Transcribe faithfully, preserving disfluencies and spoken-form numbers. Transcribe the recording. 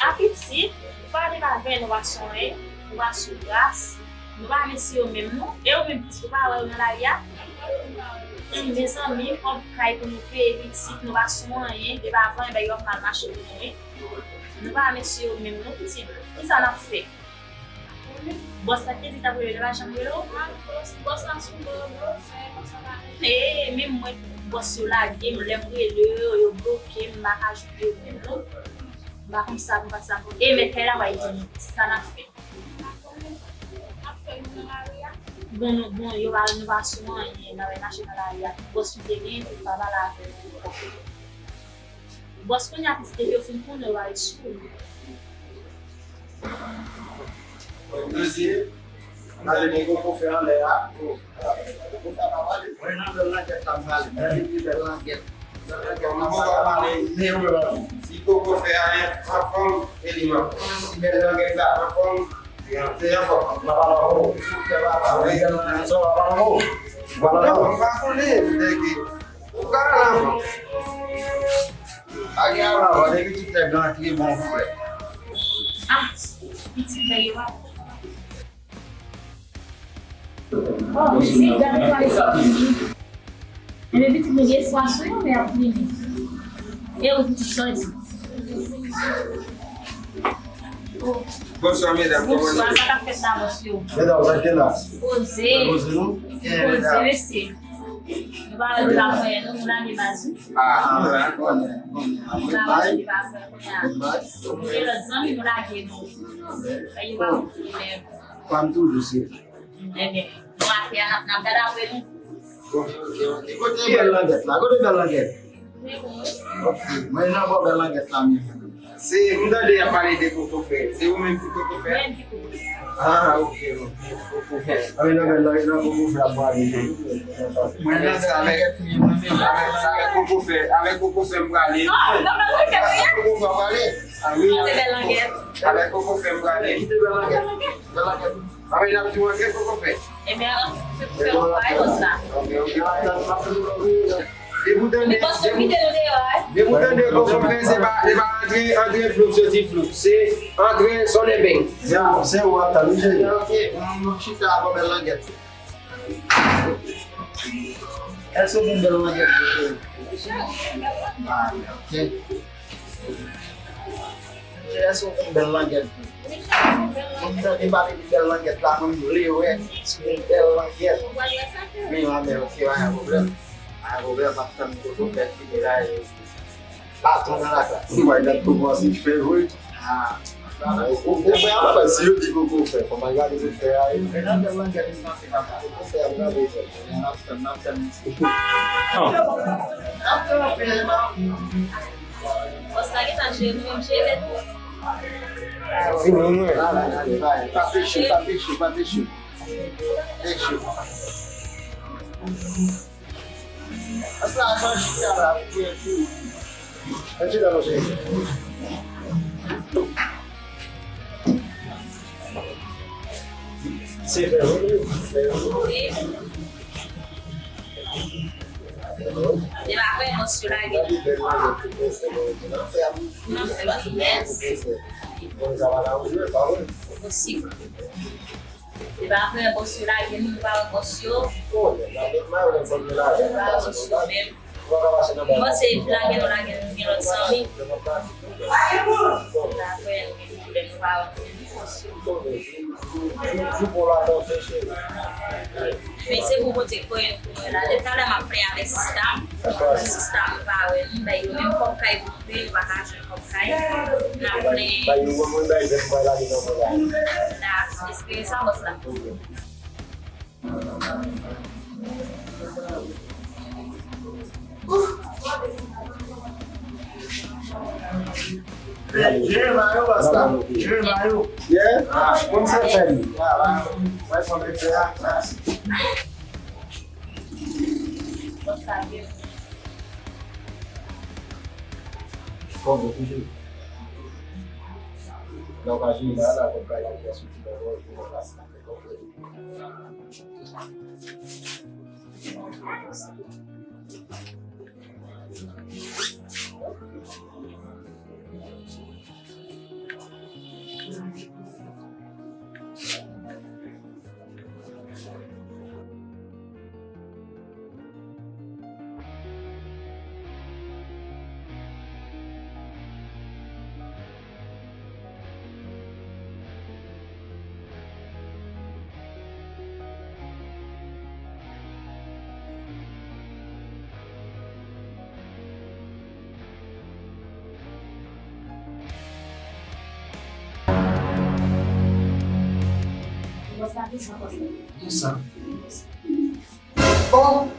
A pitit, ou pa vin avè nou pa sou anyen, nou pa sou gras, nou pa mesye yo menm non. E ou menm pitit, ou pa wè yo nan lari a? Humm, mezanmi, kòb kay pou nou peye pitit, nou pa sou anyen, depi avan, ebyen yo ap mal mache pou nou wi. Nou pa mesye yo menm non pitit, kisa n ap fè? Bòs la te di t ap rele w, li pa janm rele w? Bòs la sou mwen, mwen fè, bòs la pa rele. Ee, menm mwen, bòs yo lage m, lè m rele yo, yo bloke m, m pa ka jwenn yo menm non. M pa konn sa pou m fè sa pou. E mèt kay la pa di m sa n ap fè. Bon, nou, bon, yo pa, nou pa sou anyen, n ap mache nan lari a. Bòs nou te gen, nou pa pale avè l. Bòs kounye a pitit depi yo fin konnen yo ale sou ou. Mesye, gade gen koko fè anlè a. Koko fè pa pale. Mwen nan bèl langèt la m pale. Mwen vin di bèl langèt. Bèl langèt la m pale. Si koko fè a anfòm, e li anfòm. Si bèl langèt la anfòm, se anfòm. Papa lanmou. Koko fè pa pale. Sa papa lanmou. Papa lanmou. Mwen pa konnen, nèg. Ou ka al avan. Pa gen al avan, depi tout nèg antre, bon frè. Ah, pitit nèg yo pa bon. Oh, pitit, gade kwa sa vini. Ebyen, pitit, nou gen espwa sou yo, men y ap vini. E ou, pitit, sa w di? Bonswa, medam, kòman nou ye? Bonswa, sa k ap fèt la, bòs yo? Medam, sa k gen la? Poze. Poze, non? Poze, mesye. Nou pa wè nou la priyè, non, nou lage baz, wi. Ah, nou la. Nou pa wè nou pa priyè kounye a. Nou gen lòt zanmi, nou lage nou. Sa yo pa konn pwoblèm. Kòm toujou, se. Ebyen, nou atè a, n ap, n ap gade apre nou. Ok, ok. Kote bèl langèt la? Kote bèl langèt? Ok. Mwen nan bò bèl langèt la, men. Se, m tande y ap pale de koko fè. Se ou menm ki koko fè? Mwen ki koko fè. Ah, ok, ok. Koko fè. A, men nan bèl langèt, nan koko fè ap pale. Mwen nan sa avèk, avèk, avèk koko fè. Avèk koko fè m prale. Ah, nan bèl langèt, wi. Koko fè ap pale. Ah, wi, avèk koko fè m prale. Kite bèl langèt. Bèl langèt. A, men n ap di w antre koko fè. Ebyen, se pou fè yon bagay konsa. Ok, ok. Depi w tande, depi w tande koko fè, se pa, se pa antre, antre floup, soti floup. Se antre sonnen beng. Ya, se ou ap tann, wi, cheri. Ok, m chita bò bèl langèt. Èske w gen bèl langèt, cheri? Ah, ok. Èske w konn bèl langèt? Mwen tande pale de bèl langèt la, mwen vle wè si w gen bèl langèt. Men, anben, ok, pa gen pwoblèm. Pa gen pwoblèm, m ap tann koko fè fini la, e baton nan laklas. Mwen gad kòman si fè vre. Ah. Koko fè a, papa, si yo di koko fè, fò m al gade koko fè a, e. Men nan bèl langèt, m panse, papa, koko fè a, m gade fè. N ap tann, n ap tann. Bòs la gentan jere nou, m jere tou. Fini, mwen. Pa peche, pa peche, pa peche. Peche. Asa, asa, chita la, pou fè tou. Ann chita, monchè. Se fè, wi, fè, wi. Depi apre, bòs yo lage nou. Nan fè biznis. Posib. Depi apre, bòs yo lage nou, nou pa wè bòs yo. Nou pa wè bòs yo menm. M panse lage nou, lage nou, gen lòt zanmi. Nou pa wè, nou gen pwoblèm, nou pa wè bòs yo. Men se pou Bondye konnen nou pou mwen la. Depi talè m ap plenyen avèk sista m. Sista m pa wè nou, bay yo menm kòb kay pou nou peye, nou pa ka jwenn kòb kay. N ap plenyen. Bay yo, mwen, mwen, bay, bay, bay, lage nan mwen la. N a espere sa, bòs la. Jere mayo, basta. Jere mayo. Yeah? Ah, konn sa fè li. Ah, ba, wè, konn sa fè a. Konn sa fè. Lè w pa jere la, la, konn pa jere la, sou ti bò, bò, bò, bò. Sa te sa pase. Kisa? Oh!